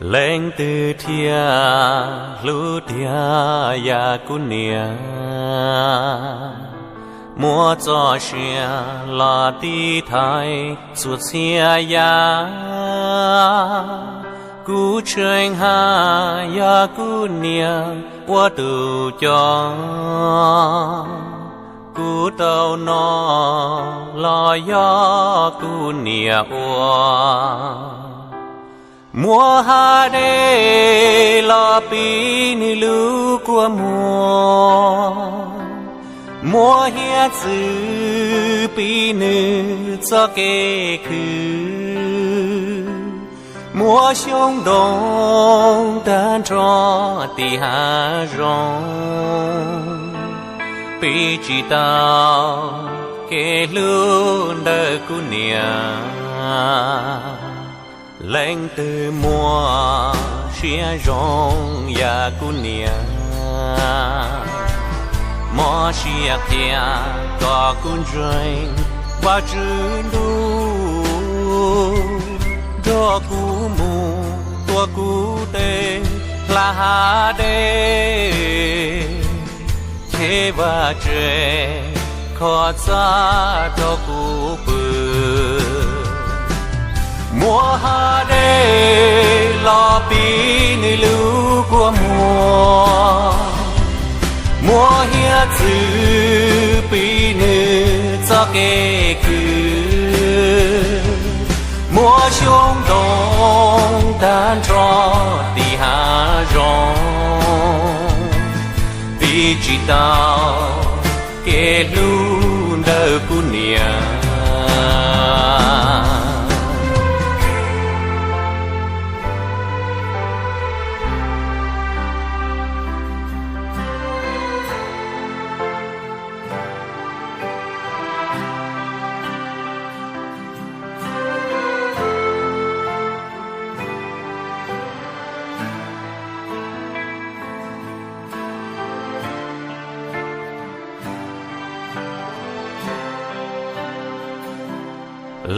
Leej twg thiaj hlub tiag yam kuv niam, muab txoj sia los tiv thaiv txhua txhia yam. Kuv tseem hais yog kuv niam ua tus coj, kuv tau noj los yog kuv niam ua. Muab hav dej los piv nws lub kua muag, muab hiav txwv piv nws txoj kev khwv, muab xyoob ntoo tag nrho tim hav zoov, piv tsis tau kev hlub ntawm kuv niam. Leej twg muaj siab zoo yam kuv niam, mob siab qhia kom kuv ntseeg Vajtswv ntuj, nrog kuv mus tua kuv tej hla hav dej, chev vaj tse kho txaj rau kuv pw. Muab hav dej los piv nws lub kua muag, muab hiav txwv piv nws txoj kev khwv, muab xyoob ntoo tag nrho tim hav zoov, piv tsis tau kev hlub ntawm kuv niam.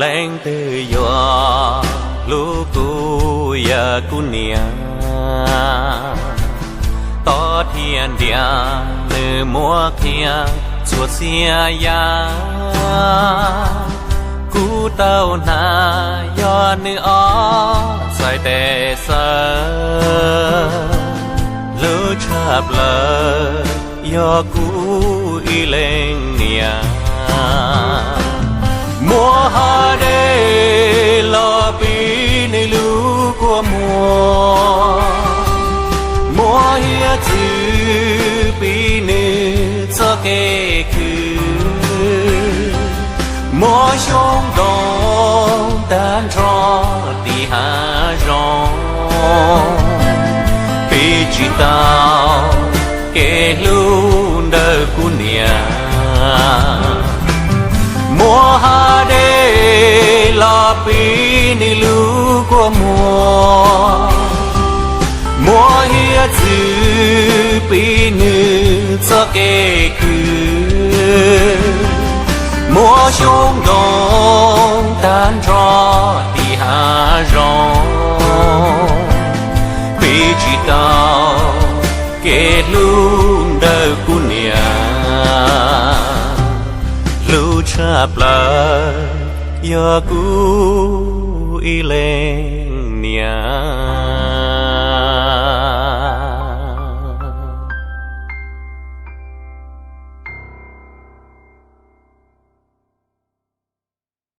Leej twg yuav hlub kuv yam kuv niam, tob thiab ntiag nws muab qhia txhua txhia yam. Kuv tau hnav yog nws ob txhais tes xaws, hlub tshaj plaws yog kuv ib leeg niam. Muab hav dej los piv nws lub kua muag, muab hiav txwv piv nws txoj kev khwv, muab xyoob ntoo tag nrho tim hav zoov, piv tsis tau kev hlub ntawm kuv niam. Muab hav dej los piv nws lub kua muag, muab hiav txwv piv nws txoj kev khwv, muab xyoob ntoo tag nrho tim hav zoov, piv tsis tau kev hlub ntawm kuv niam. Hlub tshaj plaws yog kuv ib leeg niam.